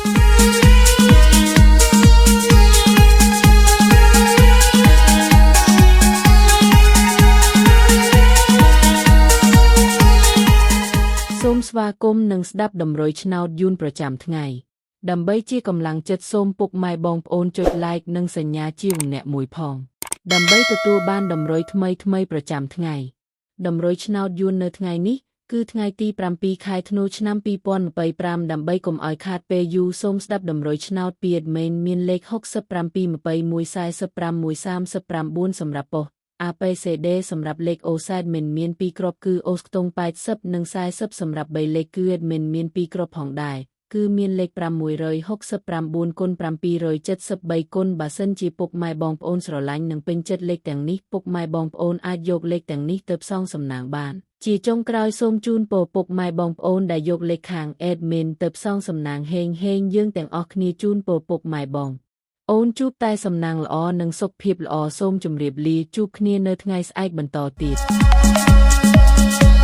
សូមស្វាគមន៍និងស្ដាប់តម្រុយឆ្នោតយួនប្រចាំថ្ងៃ ដើម្បីជាកម្លាំងចិត្តសូមពុកម៉ែបងប្អូនចុច Like និងសញ្ញាជាម្នាក់មួយផង ដើម្បីទទួលបានតម្រុយថ្មីៗប្រចាំថ្ងៃ តម្រុយឆ្នោតយួននៅថ្ងៃនេះ គឺថ្ងៃទី7ខែធ្នូឆ្នាំ2025ដើម្បីកុំឲ្យខាតពេលយូរសូមស្ដាប់តម្រុយឆ្នោតពី admin មានលេខ67 21 45 139សម្រាប់ប៉ុស្តិ៍ APCD សម្រាប់លេខអូសែតមិនមាន2គ្រាប់គឺអូសខ្ទង់80និង40សម្រាប់3លេខគឺ admin មាន2គ្រាប់ផងដែរគឺមានលេខ669គុណ773គុណបើសិនជាពុកម៉ែបងប្អូនស្រឡាញ់និងពេញចិត្តលេខទាំងនេះពុកម៉ែបងប្អូនអាចយកលេខទាំងនេះទៅផ្សងសំណាងបាន ជាចុងក្រោយសូមជូនពរពុកម៉ែបងប្អូនដែលយកលេខខាង admin ទៅផ្សងសំណាងហេងហេងយើងទាំងអស់គ្នាជូនពរពុកម៉ែបង អូនជួបតែសំណាងល្អនិងសុខភាពល្អសូមជម្រាបលាជួបគ្នានៅថ្ងៃស្អែកបន្តទៀត។